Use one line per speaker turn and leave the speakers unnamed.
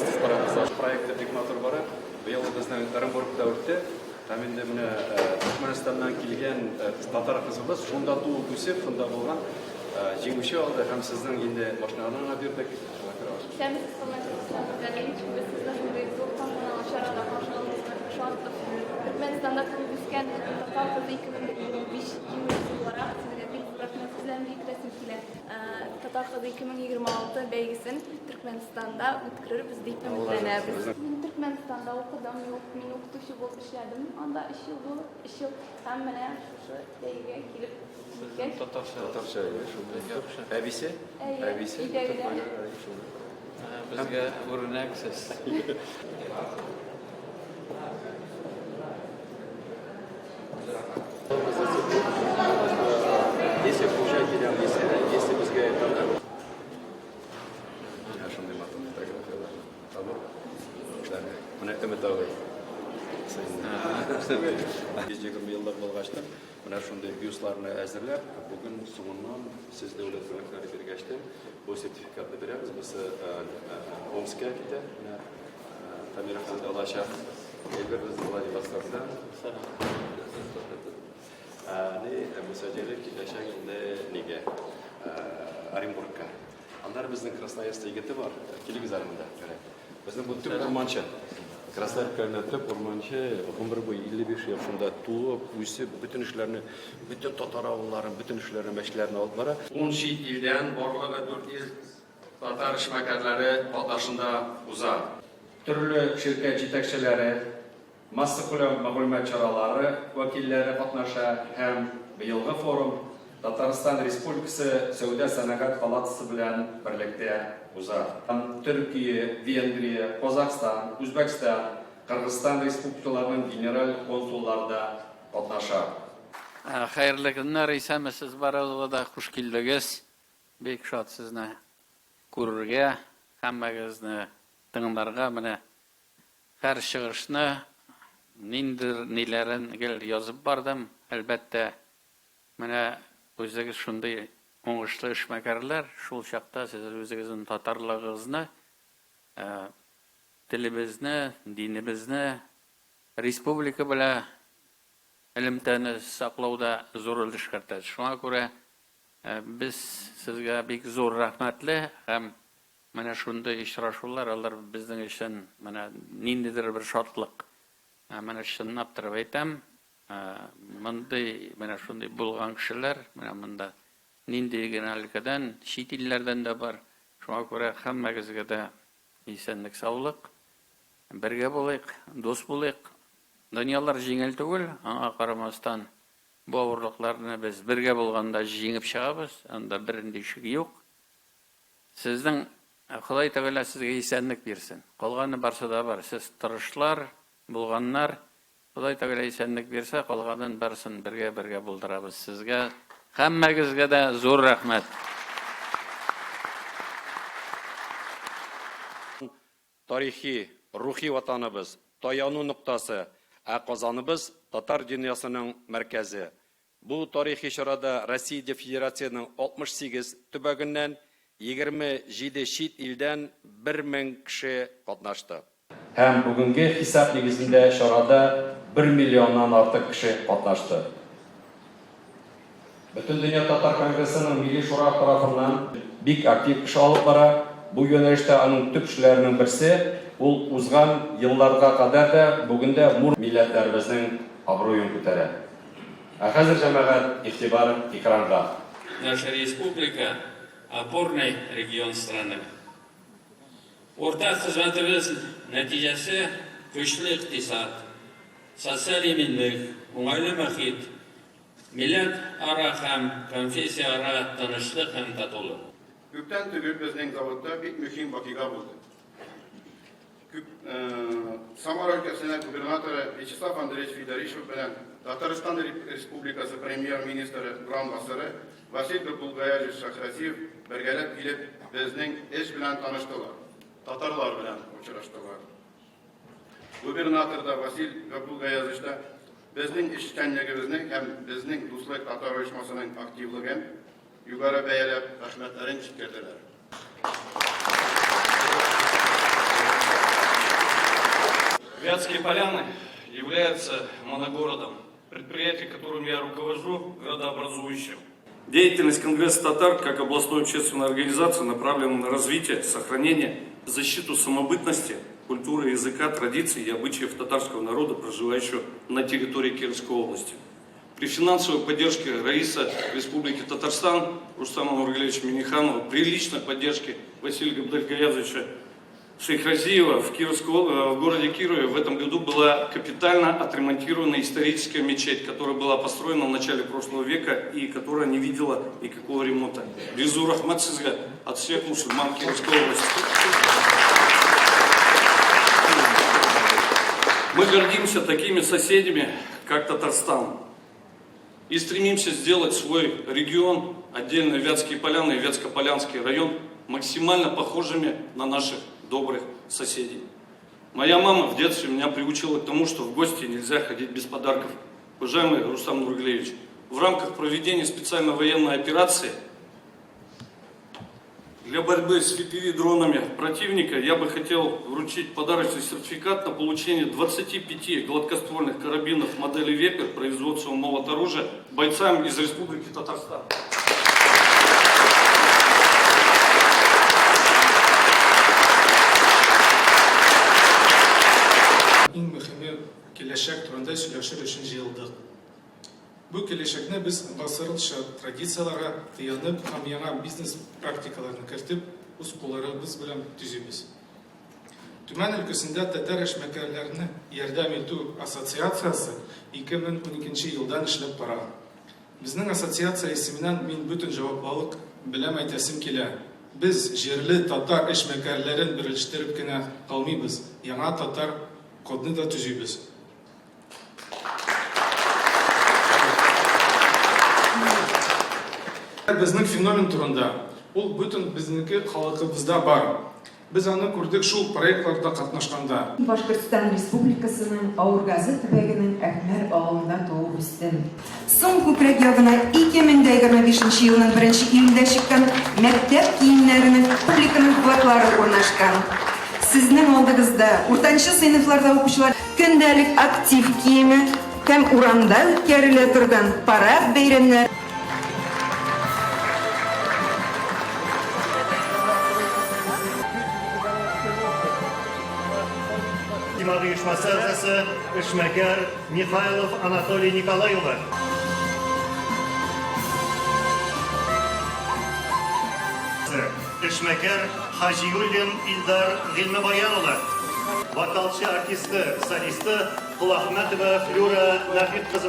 барабыз, барабыз. Проекты бик матур бара. Быел безнең Оренбургта үтте. Һәм инде менә Төркмәнстаннан килгән татар кызыбыз шунда туып үсеп, шунда булган җиңүче алды һәм сезнең инде машинаны аңа бирдек. Шуңа күрә
Исәнмесез, хөрмәтле Рөстәм Миргалиевич. Без сезне шундый зур тантаналы чарада каршы алуыбызга шатбыз. Төркмәнстанда туып үскән татар кызы 2025 җиңүчесе буларак сезгә бик зур рәхмәт сүзләрен җиткерәсем килә. Татар кызы 2026 бәйгесен Төркмәнстанда үткәрербез дип өметләнәбез. Мин Төркмәнстанда укыдым, мин укытучы булып эшләдем анда өч ел булып, өч ел һәм менә шушы бәйгегә килеп җиткәч.
Татарча. Татарча, әйе, шундый. Әбисе?
Әйе,
Әбисе.
өйдәгеләр.
Безгә үрнәк сез.
Если хуҗа киләм дисә, если безгә это Менә шундый матур фотографияләрне табып, эшләргә. Менә Өмет абый. 120 еллык булгач та, менә шундый бюстларны әзерләп, бүген соңыннан сез дәүләт бүләкләре биргәч тә, бу сертификатны бирәбез. Бусы Омскка китә. Менә Тамир әфәнде алачак. Әйбер без Владивостокта. Ни, Муса Җәлил китәчәк инде нигә? Оренбургка. Аннары безнең Красноярск егете бар. Килегез әле монда. Безнең бу төп урманчы. Красноярск краенда төп урманчы, гомер буе 55 ел шунда туып, үсеп, бөтен эшләрне, бөтен татар авылларын, бөтен эшләрне, мәчетләрне алып бара.
Ун чит илдән барлыгы 400 татар эшмәкәрләре катнашында уза.
Төрле ширкәт җитәкчеләре, массакүләм мәгълүмат чаралары вәкилләре катнаша һәм быелгы форум Татарстан Республикасы Сәүдә-сәнәгать палатасы белән берлектә уза. Төркия, Венгрия, Казахстан, Үзбәкстан, Кыргызстан Республикаларының генераль консуллары да катнаша.
Хәерле көннәр, исәнмесез барыгызга да, хуш килдегез. Бик шат сезне күрергә, һәммәгезне тыңларга. Менә һәр чыгышны, ниндидер ниләрен гел язып бардым. Әлбәттә, менә үзегез шундый уңышлы эшмәкәрләр, шул чакта сез үзегезнең татарлыгыгызны, телебезне, динебезне, республика белән элемтәне саклауда зур өлеш кертәсез. Шуңа күрә Без сезгә бик зур рәхмәтле һәм менә шундый очрашулар алар безнең өчен менә ниндидер бер шатлык. Менә чынлап торып әйтәм, мондый менә шундый булган кешеләр менә монда нинди генә өлкәдән, чит илләрдән дә бар. Шуңа күрә һәммәгезгә дә исәнлек-саулык. Бергә булыйк, дус булыйк. Дөньялар җиңел түгел, аңа карамастан Бу авырлыкларны без бергә булганда җиңеп чыгабыз, анда бернинди шик юк. Сезнең Ходай Тәгалә сезгә исәнлек бирсен. Калганы барсы да бар. Сез тырышлар, булганнар. Ходай Тәгалә исәнлек бирсә, калганын барысын бергә-бергә булдырабыз. Сезгә һәммәгезгә дә зур рәхмәт.
Тарихи, рухи ватаныбыз, таяну ноктасы, ә Казаныбыз, татар дөньясының мәркәзе. Бу тарихи чарада Россия Федерациянең 68 төбәгеннән, 27 чит илдән 1000 кеше катнашты. Һәм бүгенге хисап нигезендә чарада бер миллионнан артык кеше катнашты. Бөтендөнья татар конгрессының Милли шура тарафыннан бик актив эш алып бара. Бу юнәлештә аның төп эшләренең берсе, ул узган елларга кадәр дә, бүген дә мур милләтләребезнең абруен күтәрә. Ә хәзер, җәмәгать, игътибар экранга.
Наша республика, опорный регион страны. Уртак хезмәтебез нәтиҗәсе, көчле икътисад, социаль иминлек, уңайлы мохит, Милләтара һәм конфессияара тынычлык һәм татулык.
Күптән түгел безнең заводта бик мөһим вакыйга булды. Самара өлкәсенә губернаторы Вячеслав Андреевич Федорищев белән Татарстан Республикасы Премьер-министры урынбасары Васил Габдулгаязович Шахразиев бергәләп килеп, безнең эш белән таныштылар, татарлар белән очраштылар. Губернатор да, Васил Габдулгаязович та безнең эшчәнлегебезне һәм безнең Дуслык татар оешмасының активлыгын югары бәяләп, рәхмәтләрен җиткерделәр.
Вятские Поляны являются моногородом. Предприятие, которым я руковожу, градообразующим. Деятельность Конгресса татар как областной общественной организации направлена на развитие, сохранение, защиту самобытности, культуры, языка, традиций и обычаев татарского народа, проживающего на территории Кировской области. При финансовой поддержке Раиса Республики Татарстан Рустама Нургалевича Миниханова, при личной поддержке Василия Габдальгаязовича Шейхразиева в городе Кирове в этом году была капитально отремонтирована историческая мечеть, которая была построена в начале прошлого века и которая не видела никакого ремонта. Бик зур рәхмәт сезгә от всех мусульман Кировской области. Мы гордимся такими соседями, как Татарстан, и стремимся сделать свой регион, отдельно Вятские Поляны и Вятскополянский район, максимально похожими на наших добрых соседей. Моя мама в детстве меня приучила к тому, что в гости нельзя ходить без подарков. Уважаемый Рустам Нургалиевич, в рамках проведения специальной военной операции для борьбы с FPV-дронами противника я бы хотел вручить подарочный сертификат на получение 25 гладкоствольных карабинов модели «Вепрь» производства «Молот оружия» бойцам из Республики Татарстан.
Иң мөһиме киләчәк турында сөйләшер өчен җыелдык. Бу киләчәкне без гасырлча традицияләргә таянып һәм яңа бизнес практикаларны кертеп, үз кулларыбыз белән төзибез. Төмән өлкәсендә татар эшмәкәрләренә ярдәм итү ассоциациясе 2012 елдан эшләп бара. Безнең ассоциация исеменнән мин бөтен җаваплылык белән әйтәсем килә, без җирле татар эшмәкәрләрен берләштереп кенә калмыйбыз, яңа татар кодны да төзибез. Безнең феномен турында, ул бөтен безнеке халкыбызда бар. Без аны күрдек шул проектларда катнашканда.
Башкортстан Республикасының Авыргазы төбәгенең Әкмәр авылында туып үстем. Сум күкрәк ягына 2025 нче елның беренче июлендә чыккан мәктәп киемнәренең публиканың флаглары урнашкан. Сезнең алдыгызда, уртанчы сыйныфларда укучылар көндәлек актив киеме һәм урамда үткәрелә торган парад бәйрәмнәр.
Димәк оешмасы әгъзасы, эшмәкәр Михайлов Анатолий Николай улы. Эшмәкәр Хаҗиуллин Илдар Гыйльмебаян улы. Вокалчы артисты, солисты Колахмәтова Флюра Нәфит кызы.